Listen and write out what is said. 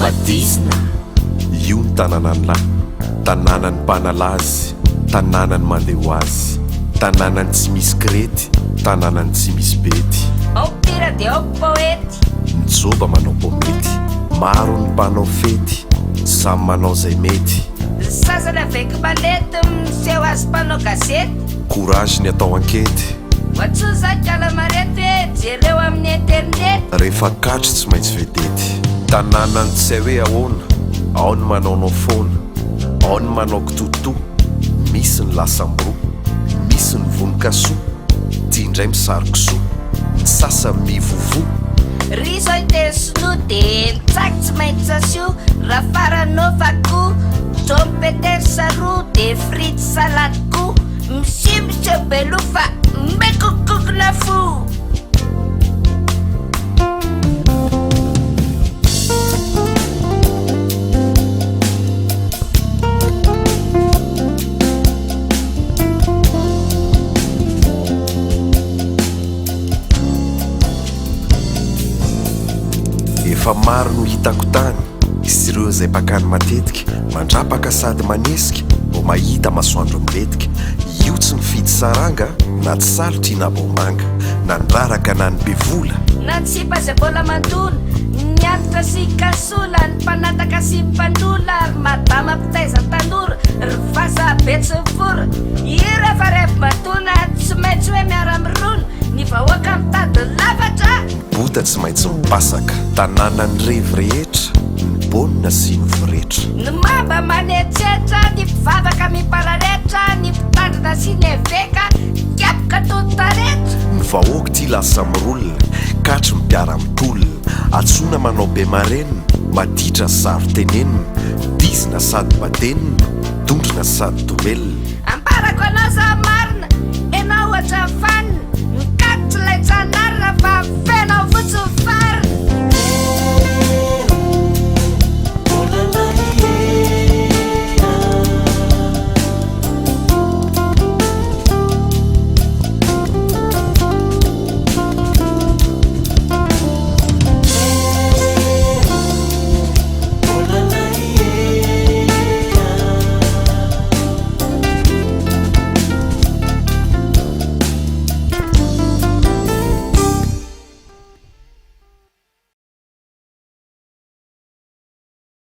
Madizina. Io ny tanànan'i lahy, tanànan'ny mpanalazy, tanànan'ny mandeha ho azy, tanànan'ny tsy misy krety, tanànan'ny tsy misy bedy. Ao mpihira dia ao poety. Ny joba manao pomety. Maro ny mpanao fety, samy manao izay mety. Ny sasany avec mallette miseho azy mpanao gazety. Courage ny atao ankety. Watsoa za kalamareto e, jereo amin'ny internet. Rehefa katry tsy maintsy vedety. Tanànan'ny tsy hay hoe ahoana, ao ny manaonao foana, ao ny manao kitoatoa, misy ny lasa-miroa, misy ny vonon-kasoa, ty indray misary kisoa, ny sasany mivovoa. Ry zao hiteny sinoa de ny tsaky tsy maintsy asio, raha farany fa ko, Trompeter saroa de frites salade koa. Msi Monsieur Belou fa mikokokona fo. Efa maro no hitako tany sy ireo izay mpakany matetika mandrapaka sady manesika vao mahita masoandro milentika io tsy mifidy saranga na tsy salitry na baomanga na ny raraka na ny be vola. Na ny sipa izay mbola mandona, ny antitra sy kasola, ny mpanataka sy mpanola, ry madama mpitaiza tanora, ry vazaha be tsy mifora, hira fa revy madona, tsy maintsy hoe miara-mirona, ny vahoaka mitady lafatra. Ny bota tsy maintsy mipasaka. Tanànan'ny revy rehetra, ny bonina sy ny voretra. Ny mamba manetsetra, ny mpivavaka mipararetra, ny mpitandrina sy ny eveka, kapoka toy ny taretra. Ny vahoaka ity lasa mirolona, katry ny mpiara-mitolona, antsoina manao be marenina, maditra saro-tenenina, dizina sady badenina, dondrona sady domelina. Ambarako anao za marina, enao ohatran'ny fanina, mikatotry ilay tsy anarina fa feno ao fotsiny fanina.